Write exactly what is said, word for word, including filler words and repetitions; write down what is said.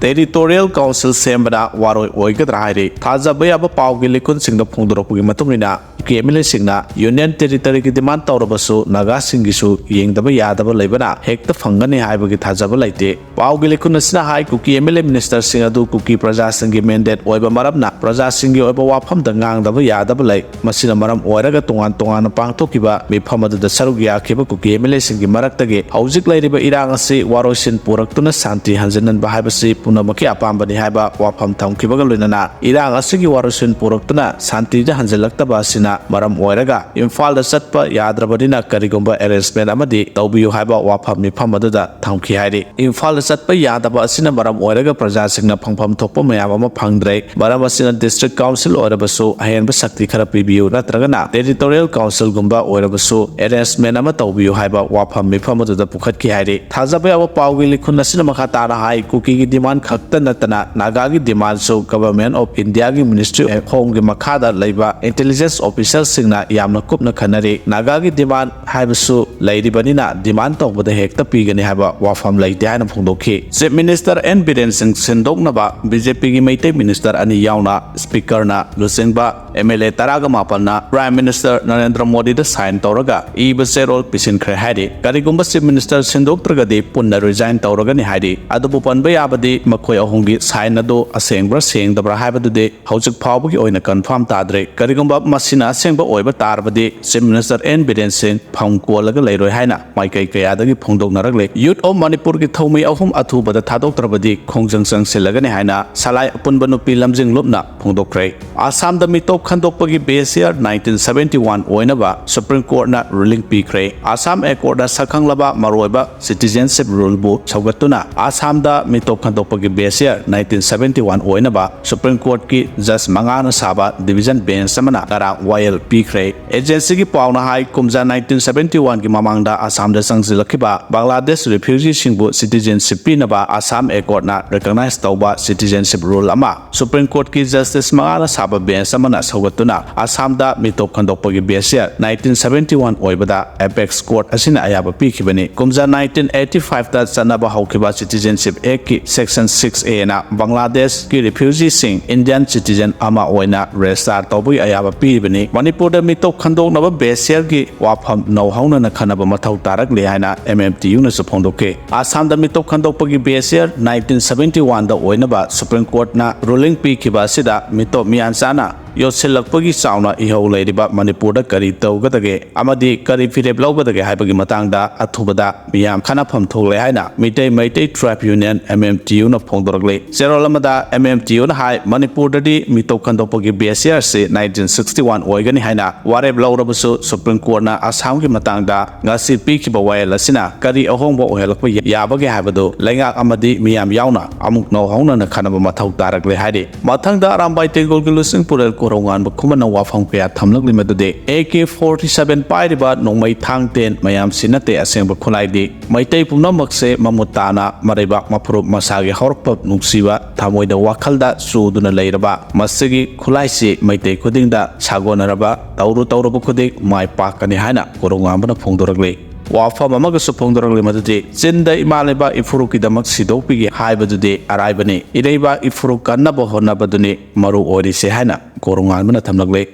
Territorial Council ꯁꯦꯝꯕꯅ ꯋꯥꯔꯣꯏ ꯑꯣꯏꯒꯗ꯭ꯔꯥ ꯍꯥꯏꯔꯤ꯫ ꯊꯥꯖꯕ ꯌꯥꯕ ꯄꯥꯎꯒꯤ ꯂꯤꯈꯨꯟꯁꯤꯡꯗ ꯐꯣꯡꯗꯣꯔꯛꯄꯒꯤ ꯃꯇꯨꯡ ꯏꯟꯅ, ꯀꯨꯀꯤ MLAꯁꯤꯡꯅ Union Territoryꯒꯤ demand ꯇꯧꯔꯕꯁꯨ ꯅꯥꯒꯥꯁꯤꯡꯒꯤꯁꯨ ꯌꯦꯡꯗꯕ ꯌꯥꯗꯕ ꯂꯩꯕꯅ ꯍꯦꯛꯇ ꯐꯪꯒꯅꯤ ꯍꯥꯏꯕꯒꯤ ꯊꯥꯖꯕ ꯂꯩꯇꯦ꯫ ꯄꯥꯎꯒꯤ ꯂꯤꯈꯨꯟ ꯑꯁꯤꯅ ꯍꯥꯏ, ꯀꯨꯀꯤ MLA ministerꯁꯤꯡ ꯑꯗꯨ ꯀꯨꯀꯤ ꯄ꯭ꯔꯖꯥꯁꯤꯡꯒꯤ mandate ꯑꯣꯏꯕ ꯃꯔꯝꯅ ꯄ꯭ꯔꯖꯥꯁꯤꯡꯒꯤ ꯑꯣꯏꯕ ꯋꯥꯐꯝꯗ ꯉꯥꯡꯗꯕ ꯌꯥꯗꯕ ꯂꯩ꯫ ꯃꯁꯤꯅ ꯃꯔꯝ ꯑꯣꯏꯔꯒ ꯇꯣꯉꯥꯟ ꯇꯣꯉꯥꯟꯅ ꯄꯥꯡꯊꯣꯛꯈꯤꯕ ꯃꯤꯐꯝ ꯑꯗꯨꯗ ꯁꯔꯨꯛ ꯌꯥꯈꯤꯕ ꯀꯨꯀꯤ MLAꯁꯤꯡꯒꯤ ꯃꯔꯛꯇꯒꯤ ꯍꯧꯖꯤꯛ ꯂꯩꯔꯤꯕ ꯏꯔꯥꯡ ꯑꯁꯤ ꯋꯥꯔꯣꯏꯁꯤꯟ ꯄꯨꯔꯛꯇꯨꯅ ꯁꯥꯟꯇꯤ ꯍꯟꯖꯤꯟꯍꯟꯕ ꯍꯥꯏꯕꯁꯤ ꯄꯨꯝꯅꯃꯛꯀꯤ ꯑꯄꯥꯝꯕꯅꯤ ꯍꯥꯏꯕ ꯋꯥꯐꯝ ꯊꯝꯈꯤꯕꯒ ꯂꯣꯏꯅꯅ, ꯏꯔꯥꯡ ꯑꯁꯤꯒꯤ ꯋꯥꯔꯣꯏꯁꯤꯟ ꯄꯨꯔꯛꯇꯨꯅ ꯁꯥꯟꯇꯤꯗ ꯍꯟꯖꯤꯜꯂꯛꯇꯕ ꯑꯁꯤꯅ ꯃꯔꯝ ꯑꯣꯏꯔꯒ ꯏꯝꯐꯥꯜꯗ ꯆꯠꯄ ꯌꯥꯗ꯭ꯔꯕꯅꯤꯅ ꯀꯔꯤꯒꯨꯝꯕ arrangement ꯑꯃꯗꯤ ꯇꯧꯕꯤꯌꯨ ꯍꯥꯏꯕ ꯋꯥꯐꯝ ꯃꯤꯐꯝ ꯑꯗꯨꯗ ꯊꯝꯈꯤ ꯍꯥꯏꯔꯤ꯫ ꯏꯝꯐꯥꯜꯗ ꯆꯠꯄ ꯌꯥꯗꯕ ꯑꯁꯤꯅ ꯃꯔꯝ ꯑꯣꯏꯔꯒ ꯄ꯭ꯔꯖꯥꯁꯤꯡꯅ ꯐꯪꯐꯝ ꯊꯣꯛꯄ ꯃꯌꯥꯝ ꯑꯃ ꯐꯪꯗ꯭ꯔꯦ꯫ ꯃꯔꯝ ꯑꯁꯤꯅ district council ꯑꯣꯏꯔꯕꯁꯨ ꯑꯍꯦꯟꯕ ꯁꯛꯇꯤ ꯈꯔ ꯄꯤꯕꯤꯌꯨ, ꯅꯠꯇ꯭ꯔꯒꯅ territorial councilꯒꯨꯝꯕ ꯑꯣꯏꯔꯕꯁꯨ arrangement ꯑꯃ ꯇꯧꯕꯤꯌꯨ ꯍꯥꯏꯕ ꯋꯥꯐꯝ ꯃꯤꯐꯝ ꯑꯗꯨꯗ ꯄꯨꯈꯠꯈꯤ ꯍꯥꯏꯔꯤ꯫ ꯊꯥꯖꯕ ꯌꯥꯕ ꯄꯥꯎꯒꯤ ꯂꯤꯈꯨꯟ ꯑꯁꯤꯅ ꯃꯈꯥ ꯇꯥꯅ ꯍꯥꯏ, ꯀꯨꯀꯤꯒꯤ demand ꯈꯛꯇ ꯅꯠꯇꯅ ꯅꯥꯒꯥꯒꯤ demandꯁꯨ Government of Indiaꯒꯤ Ministry of Homeꯒꯤ ꯃꯈꯥꯗ ꯂꯩꯕ intelligence officerꯁꯤꯡꯅ ꯌꯥꯝꯅ ꯀꯨꯞꯅ ꯈꯟꯅꯔꯤ꯫ ꯅꯥꯒꯥꯒꯤ demand ꯍꯥꯏꯕꯁꯨ ꯂꯩꯔꯤꯕꯅꯤꯅ demand ꯇꯧꯕꯗ ꯍꯦꯛꯇ ꯄꯤꯒꯅꯤ ꯍꯥꯏꯕ ꯋꯥꯐꯝ ꯂꯩꯇꯦ ꯍꯥꯏꯅ ꯐꯣꯡꯗꯣꯛꯈꯤ꯫ Chief Minister N ꯕꯤꯔꯦꯟ ꯁꯤꯡ ꯁꯤꯟꯗꯣꯛꯅꯕ BJPꯒꯤ ꯃꯩꯇꯩ minister ꯑꯅꯤ ꯌꯥꯎꯅ Speakerꯅ ꯂꯨꯆꯤꯡꯕ MLA ꯇꯔꯥꯒ ꯃꯥꯄꯟꯅ Prime Minister ꯅꯔꯦꯟꯗ꯭ꯔ ꯃꯣꯗꯤꯗ sign ꯇꯧꯔꯒ ꯏꯕ ꯆꯦꯔꯣꯜ ꯄꯤꯁꯤꯟꯈ꯭ꯔꯦ ꯍꯥꯏꯔꯤ꯫ ꯀꯔꯤꯒꯨꯝꯕ Chief Minister ꯁꯤꯟꯗꯣꯛꯇ꯭ꯔꯒꯗꯤ ꯄꯨꯟꯅ resign ꯇꯧꯔꯒꯅꯤ ꯍꯥꯏꯔꯤ꯫ ꯑꯗꯨꯕꯨ ꯄꯟꯕ ꯌꯥꯕꯗꯤ ꯃꯈꯣꯏ ꯑꯍꯨꯝꯒꯤ sign ꯑꯗꯨ ꯑꯁꯦꯡꯕ꯭ꯔꯥ ꯁꯦꯡꯗꯕ꯭ꯔꯥ ꯍꯥꯏꯕꯗꯨꯗꯤ ꯍꯧꯖꯤꯛ ꯐꯥꯎꯕꯒꯤ ꯑꯣꯏꯅ confirm ꯇꯥꯗ꯭ꯔꯤ꯫ ꯀꯔꯤꯒꯨꯝꯕ ꯃꯁꯤꯅ ꯑꯁꯦꯡꯕ ꯑꯣꯏꯕ ꯇꯥꯔꯕꯗꯤ Chief Minister N ꯕꯤꯔꯦꯟ ꯁꯤꯡ ꯐꯝ ꯀꯣꯜꯂꯒ ꯂꯩꯔꯣꯏ ꯍꯥꯏꯅ ꯃꯥꯏꯀꯩ ꯀꯌꯥꯗꯒꯤ ꯐꯣꯡꯗꯣꯛꯅꯔꯛꯂꯤ꯫ Youth of ꯃꯅꯤꯄꯨꯔꯒꯤ ꯊꯧꯃꯤ ꯑꯍꯨꯝ ꯑꯊꯨꯕꯗ ꯊꯥꯗꯣꯛꯇ꯭ꯔꯕꯗꯤ ꯈꯣꯡꯖꯪ ꯆꯪꯁꯤꯜꯂꯒꯅꯤ ꯍꯥꯏꯅ ꯁꯂꯥꯏ ꯑꯄꯨꯟꯕ ꯅꯨꯄꯤ ꯂꯝꯖꯤꯡꯂꯨꯞꯅ ꯐꯣꯡꯗꯣꯛꯈ꯭ꯔꯦ꯫ ꯑꯁꯥꯝꯗ ꯃꯤꯇꯣꯞ ꯈꯟꯗꯣꯛꯄꯒꯤ base year nineteen seventy one ꯑꯣꯏꯅꯕ Supreme Courtꯅ ruling ꯄꯤꯈ꯭ꯔꯦ꯫ ꯑꯁꯥꯝ Accordꯅ ꯁꯛꯈꯪꯂꯕ ꯃꯔꯨꯑꯣꯏꯕ citizenship ruleꯕꯨ ꯁꯧꯒꯠꯇꯨꯅ ꯑꯁꯥꯝꯗ ꯃꯤꯇꯣꯞ ꯈꯟꯗꯣꯛꯄꯒꯤ base year nineteen seventy one ꯑꯣꯏꯅꯕ Supreme Courtꯀꯤ judge ꯃꯉꯥꯅ ꯁꯥꯕ division bench ꯑꯃꯅ ꯉꯔꯥꯡ ꯋꯥꯌꯦꯜ ꯄꯤꯈ꯭ꯔꯦ꯫ Agencyꯒꯤ ꯄꯥꯎꯅ ꯍꯥꯏ, ꯀꯨꯝꯖꯥ nineteen seventy oneꯒꯤ ꯃꯃꯥꯡꯗ ꯑꯁꯥꯝꯗ ꯆꯪꯁꯤꯜꯂꯛꯈꯤꯕ ꯕꯪꯒ꯭ꯂꯥꯗꯦꯁ refugeeꯁꯤꯡꯕꯨ citizenship ꯄꯤꯅꯕ ꯑꯁꯥꯝ Accordꯅ recognize ꯇꯧꯕ citizenship rule ꯑꯃ Supreme Courtꯀꯤ justice ꯃꯉꯥꯅ ꯁꯥꯕ bench ꯑꯃꯅ ꯁꯧꯒꯠꯇꯨꯅ ꯑꯁꯥꯝꯗ ꯃꯤꯇꯣꯞ ꯈꯟꯗꯣꯛꯄꯒꯤ base year nineteen seventy one ꯑꯣꯏꯕꯗ apex court ꯑꯁꯤꯅ ꯑꯌꯥꯕ ꯄꯤꯈꯤꯕꯅꯤ꯫ ꯀꯨꯝꯖꯥ nineteen eighty fiveꯇ ꯆꯠꯅꯕ ꯍꯧꯈꯤꯕ Citizenship Actꯀꯤ section ꯁꯤꯛꯁ ꯑꯦꯅ ꯕꯪꯒ꯭ꯂꯥꯗꯦꯁꯀꯤ ꯔꯤꯐ꯭ꯌꯨꯖꯤꯁꯤꯡ ꯏꯟꯗꯤꯌꯟ ꯁꯤꯇꯤꯖꯦꯟ ꯑꯃ ꯑꯣꯏꯅ ꯔꯦꯖꯤꯁꯇꯥꯔ ꯇꯧꯕꯒꯤ ꯑꯌꯥꯕ ꯄꯤꯔꯤꯕꯅꯤ꯫ ꯃꯅꯤꯄꯨꯔꯗ ꯃꯤꯇꯣꯞ ꯈꯟꯗꯣꯛꯅꯕ ꯕꯦꯁꯤꯌꯔꯒꯤ ꯋꯥꯐꯝ ꯅꯧꯍꯧꯅꯅ ꯈꯟꯅꯕ ꯃꯊꯧ ꯇꯥꯔꯛꯂꯤ ꯍꯥꯏꯅ ꯑꯦꯝ ꯑꯦꯝ ꯇꯤ ꯌꯨꯅꯁꯨ ꯐꯣꯡꯗꯣꯛꯈꯤ꯫ ꯑꯁꯥꯝꯗ ꯃꯤꯇꯣꯞ ꯈꯟꯗꯣꯛꯄꯒꯤ ꯕꯦꯁꯤꯌꯔ ꯅꯥꯏꯟꯇꯤꯟ ꯁꯕꯦꯟꯇꯤ ꯋꯥꯟꯗ ꯑꯣꯏꯅꯕ ꯁꯨꯄ꯭ꯔꯤꯝ ꯀꯣꯔꯠꯅ ꯔꯨꯂꯤꯡ ꯄꯤꯈꯤꯕ ꯑꯁꯤꯗ ꯃꯤꯇꯣꯞ ꯃꯤꯌꯥꯟꯆꯥꯅ ꯌꯣꯠꯁꯤꯜꯂꯛꯄꯒꯤ ꯆꯥꯎꯅ ꯏꯍꯧ ꯂꯩꯔꯤꯕ ꯃꯅꯤꯄꯨꯔꯗ ꯀꯔꯤ ꯇꯧꯒꯗꯒꯦ ꯑꯃꯗꯤ ꯀꯔꯤ ꯐꯤꯔꯦꯞ ꯂꯧꯒꯗꯒꯦ ꯍꯥꯏꯕꯒꯤ ꯃꯇꯥꯡꯗ ꯑꯊꯨꯕꯗ ꯃꯤꯌꯥꯝ ꯈꯟꯅꯐꯝ ꯊꯣꯛꯂꯦ ꯍꯥꯏꯅ ꯃꯤꯇꯩ ꯃꯩꯇꯩ ꯇ꯭ꯔꯥꯏꯕ ꯌꯨꯅꯤꯌꯟ, ꯑꯦꯝ ꯑꯦꯝ ꯇꯤ ꯌꯨꯅ ꯐꯣꯡꯗꯣꯔꯛꯂꯤ꯫ ꯆꯦꯔꯣꯜ ꯑꯃꯗ ꯑꯦꯝ ꯑꯦꯝ ꯇꯤ ꯌꯨꯅ ꯍꯥꯏ, ꯃꯅꯤꯄꯨꯔꯗꯗꯤ ꯃꯤꯇꯣꯞ ꯈꯟꯗꯣꯛꯄꯒꯤ ꯕꯦꯁꯤꯌꯔꯁꯤ ꯅꯥꯏꯟꯇꯤꯟ ꯁꯤꯛꯁꯇꯤ ꯋꯥꯟ ꯑꯣꯏꯒꯅꯤ ꯍꯥꯏꯅ ꯋꯥꯔꯦꯞ ꯂꯧꯔꯕꯁꯨ, ꯁꯨꯄ꯭ꯔꯤꯝ ꯀꯣꯔꯠꯅ ꯑꯁꯥꯝꯒꯤ ꯃꯇꯥꯡꯗ ꯉꯁꯤ ꯄꯤꯈꯤꯕ ꯋꯥꯌꯦꯜ ꯑꯁꯤꯅ ꯀꯔꯤ ꯑꯍꯣꯡꯕ ꯑꯣꯏꯍꯜꯂꯛꯄ ꯌꯥꯕꯒꯦ ꯍꯥꯏꯕꯗꯨ ꯂꯩꯉꯥꯛ ꯑꯃꯗꯤ ꯃꯤꯌꯥꯝ ꯌꯥꯎꯅ ꯑꯃꯨꯛ ꯅꯧꯍꯧꯅꯅ ꯈꯟꯅꯕ ꯃꯊꯧ ꯇꯥꯔꯛꯂꯦ ꯍꯥꯏꯔꯤ꯫ ꯃꯊꯪꯗ ꯑꯔꯥꯝꯕꯥꯏ ꯇꯦꯡꯒꯣꯜꯒꯤ ꯂꯨꯆꯤꯡ ꯄꯨꯔꯦꯜ ꯀꯣꯔꯧꯉꯥꯟꯕ ꯈꯨꯃꯟꯅ ꯋꯥꯐꯝ ꯀꯌꯥ ꯊꯝꯂꯛꯂꯤ, ꯃꯗꯨꯗꯤ ꯑꯦ ꯀꯦ ꯐꯣꯔꯇꯤ ꯁꯚꯦꯟ ꯄꯥꯏꯔꯤꯕ ꯅꯣꯡꯃꯩ ꯊꯥꯡ ꯇꯦꯟ ꯃꯌꯥꯝꯁꯤ ꯅꯠꯇꯦ ꯑꯁꯦꯡꯕ ꯈꯨꯠꯂꯥꯏꯗꯤ꯫ ꯃꯩꯇꯩ ꯄꯨꯝꯅꯃꯛꯁꯦ ꯃꯃꯨꯠ ꯇꯥꯅ ꯃꯔꯩꯕꯥꯛ ꯃꯐꯨꯔꯨꯞ ꯃꯁꯥꯒꯤ ꯍꯧꯔꯛꯐꯝ ꯅꯨꯡꯁꯤꯕ ꯊꯃꯣꯏꯗ ꯋꯥꯈꯜꯗ ꯆꯨꯗꯨꯅ ꯂꯩꯔꯕ ꯃꯁꯤꯒꯤ ꯈꯨꯠꯂꯥꯏꯁꯤ ꯃꯩꯇꯩ ꯈꯨꯗꯤꯡꯗ ꯁꯥꯒꯣꯟꯅꯔꯕ ꯇꯧꯔꯨ ꯇꯧꯔꯨꯕ ꯈꯨꯗꯤꯡ ꯃꯥꯏ ꯄꯥꯛꯀꯅꯤ ꯍꯥꯏꯅ ꯀꯣꯔꯧꯉꯥꯟꯕꯅ ꯐꯣꯡꯗꯣꯔꯛꯂꯤ꯫ ꯋꯥꯐꯝ ꯑꯃꯒꯁꯨ ꯐꯣꯡꯗꯣꯔꯛꯂꯤ, ꯃꯗꯨꯗꯤ ꯆꯤꯟꯗ ꯏꯃꯥ ꯂꯩꯕꯥꯛ ꯏꯐꯨꯔꯨꯞꯀꯤꯗꯃꯛ ꯁꯤꯗꯣꯛꯄꯤꯒꯦ ꯍꯥꯏꯕꯗꯨꯗꯤ ꯑꯔꯥꯏꯕꯅꯤ, ꯏꯔꯩꯕꯥꯛ ꯏꯐꯨꯔꯨꯞ ꯀꯟꯅꯕ ꯍꯣꯠꯅꯕꯗꯨꯅꯤ ꯃꯔꯨ ꯑꯣꯏꯔꯤꯁꯦ ꯍꯥꯏꯅ ꯀꯣꯔꯧꯉꯥꯟꯕꯅ ꯊꯝꯂꯛꯂꯤ꯫